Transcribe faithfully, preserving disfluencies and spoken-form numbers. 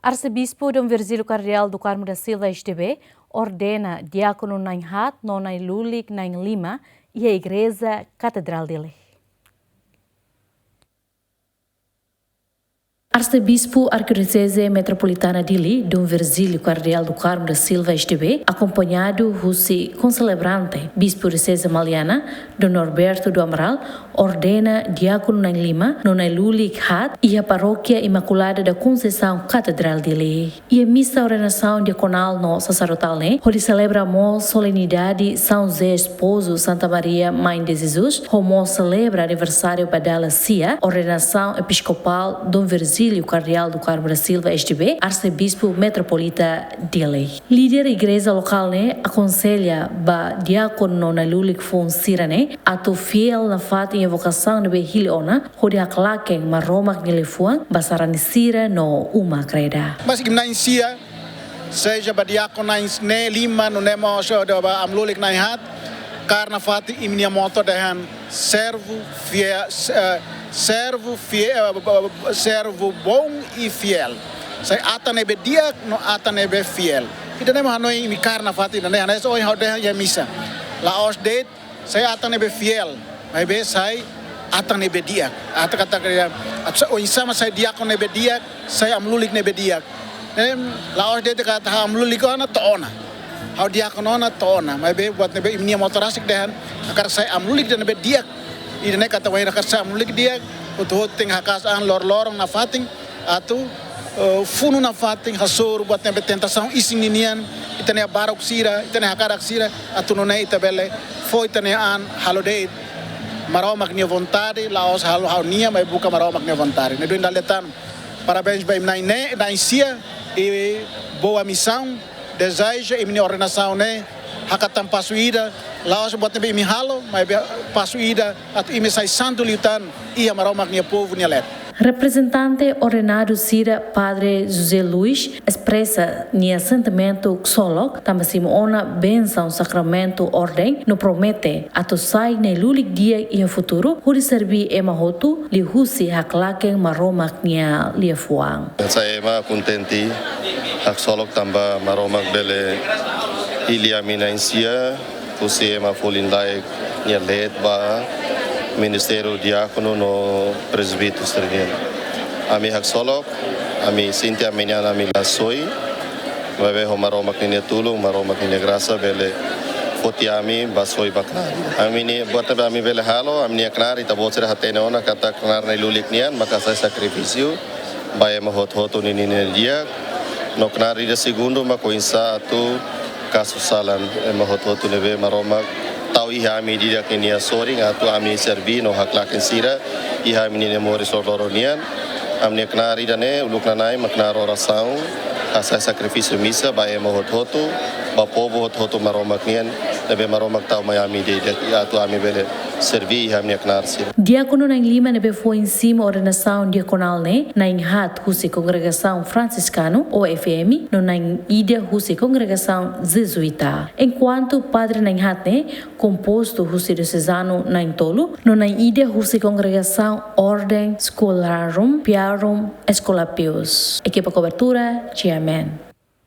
Arsebispu Dom Virgílio Kardeál do Carmo da Silva, S D B, ordena diákonu na'in-haat no na'in-lulik na'in-lima iha Igreja Katedrál Dili. Arsebispu Arkidioseze Metropolitana Dili, Dom Virgílio Kardeál do Carmo da Silva, S D B, akompañadu husi konselebrante, Bispu Dioseze Maliana, Dom Norberto do Amaral, ordena diákonu na'in-lima no na'in-lulik haat iha Parókia Imaculada da Conceição Katedrál Dili. Iha misa ordenasaun diakonál no saserdotál ne'e, hodi selebra mós solenidade São José Esposo, Santa Maria Mãe de Jesus, ho mós selebra aniversáriu ba dala sia ordenasaun episkopál Dom Virgílio Kardeál do Carmo da Silva, S D B, Arsebispu Metropolita Dili. Líder igreja lokál ne'e akonsella ba diákonu no na'in-lulik foun sira-ne'e atu fiél nafatin iha vokasaun ne'ebé hili ona, hodi haklaken Maromak nia liafuan ba sarani sira no uma kreda. Mas imi na'in-sia, seja ba diákonu na'in-lima no ne'e mós ba amu-lulik na'in-haat, kaer nafatin imi-nia moto dehan servo fiel, eh, servo fiel, eh, servo bom e fiel. Sai atan ne'ebé di'ak no atan ne'ebé fiel. Ida-ne'e mak hanoin imi kaer nafatin ida-ne'e, hanesan ohin ha'u dehan iha misa. La'ós de'it sai atan ne'ebé fiel, maibé sai atan ne'ebé di'ak. Atan katak, atu sa-, oinsá mak sai diákonu ne'ebé di'ak, sai amu-lulik ne'ebé di'ak. Em, la'ós de'it katak ha'u amu-lulik ona, to'o ona. Ha'u diákonu ona, to'o ona. Maibé buat ne'ebé imi-nia moto rasik dehan, hakarak sai amu-lulik ida ne'ebé di'ak. Ida-ne'e katak wainhira hakarak sai amu-lulik di'ak, hotu-hotu tenke haka'as an loroloron nafatin, atu, eh, funu nafatin, hasoru buat ne'ebé tentasaun isin ninian, ita-nia baruk sira, ita-nia hakarak sira, atu nune'e ita bele fó ita-nia an halo de'it Maromak nia vontade, la'ós halo ha'u-nian, maibé buka Maromak nia vontade. Ne'e duni dala ida tan. Parabéns ba imi na'in-neen, na'in-sia, i boa missão. Dezeja imi-nia ordenasaun ne'e hakat tan pasu ida, la'ós buat ne'ebé imi halo, maibé pasu ida atu imi sai santu liután iha Maromak nia povu nia leet. Reprezentante ordenadu sira Padre José Luis espresa nia sentimentu ksolok tanba simu ona bensaun sakramentu orden no promete atu sai na'in-lulik di'ak iha futuru hodi serví ema hotu liuhusi haklaken Maromak nia liafuan. Sai ema kontente, haksolok tanba Maromak bele hili ami na'in-sia husi ema folin-laek nia leet ba ministériu diákonu no prezbíteru sira-nian. Ami haksolok, ami sente ami-nian ami la soi, maibé ho Maromak ninia tulun, Maromak ninia grasa bele foti ami bá soi ba knaar. Ami-nia buat ne'ebé ami bele halo, ami-nia knaar ita-boot sira hatene ona katak knaar na'in-lulik nian maka sai sakrifísiu ba ema hotu-hotu ninia di'ak. No knaar ida segundu mak oinsá atu kasu salan ema hotu-hotu ne'ebé Maromak tau iha ami di'ak ninia sorin atu ami serví no haklaken sira iha ami ninia moris loroloron nian. Ami-nia knaar ida-ne'e uluk nana'in mak knaar orasaun, hasai sakrifísiu misa ba ema hotu-hotu, ba povu hotu-hotu Maromak nian, ne'ebé Maromak tau mai ami di'ak atu ami bele serví iha ami-nia knaar sira. Diákonu na'in-lima ne'ebé foin simu ordenasaun diakonál ne'e, na'in-haat husi kongregasaun Fransiskanu, O F M, no na'in-ida husi kongregasaun Jezuíta. Enkuantu padre na'in-haat ne'e kompostu husi diosezanu na'in-tolu, no na'in-ida husi kongregasaun Ordem Scholarum Piarum Aesculapius. Ekipa kobertura, G M N.